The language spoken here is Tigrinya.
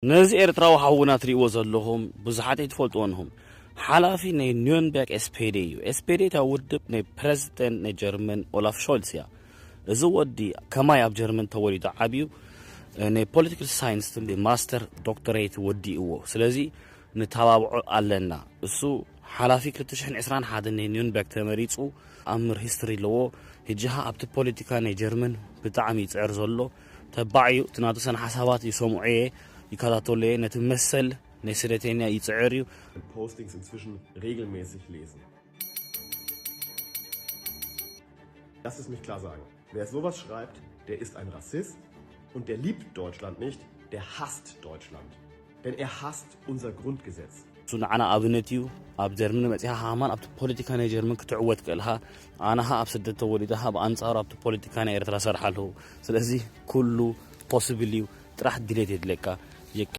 ነዚ ኤርትራዊ ሓውና ትሪእዎ ዘለኹም ብዙሓት ኣይትፈልጥዎን ኢኹም። ሓላፊ ናይ ኒዮንበርግ ኤስፔዴ እዩ። ኤስፔዴ እታ ውድብ ናይ ፕረዚደንት ናይ ጀርመን ኦላፍ ሾልስ እያ። እዚ ወዲ ከማይ ኣብ ጀርመን ተወሊዱ ዓብዩ ናይ ፖለቲካል ሳይንስ ማስተር ዶክተሬት ወዲእዎ። ስለዚ ንተባብዖ ኣለና። እሱ ሓላፊ ክልተ ሽሕን ዕስራን ሓደን ናይ ኒዩንበርግ ተመሪጹ ኣምር ሂስትሪ ኣለዎ። ሕጂ ኸኣ ኣብቲ ፖለቲካ ናይ ጀርመን ብጣዕሚ ይጽዕር ዘሎ ተባዕ እዩ። እቲ ናቱ ሰነ ሓሳባት ይሰምዑ እየ፣ ይከታተሉ እየ። ነቲ መሰል ናይ ስደተኛ ይጽዕር እዩ። Postings inzwischen regelmäßig lesen. Lass es mich klar sagen. Wer sowas schreibt, der ist ein Rassist und der liebt Deutschland nicht, der hasst Deutschland. Denn er hasst unser Grundgesetz. እሱ ንዓና ኣብነት እዩ። ኣብ ጀርመን መጺኻ ሃማን ኣብቲ ፖለቲካ ናይ ጀርመን ክትዕወት ክእልኻ፣ ኣነ ኸኣ ኣብ ስደት ተወሊደ ኸኣ ብኣንጻሩ ኣብቲ ፖለቲካ ናይ ኤርትራ ሰርሓ ኣለኹ። ስለዚ ኩሉ ፖስብል እዩ። ጥራሕ ድሌት የድለካ።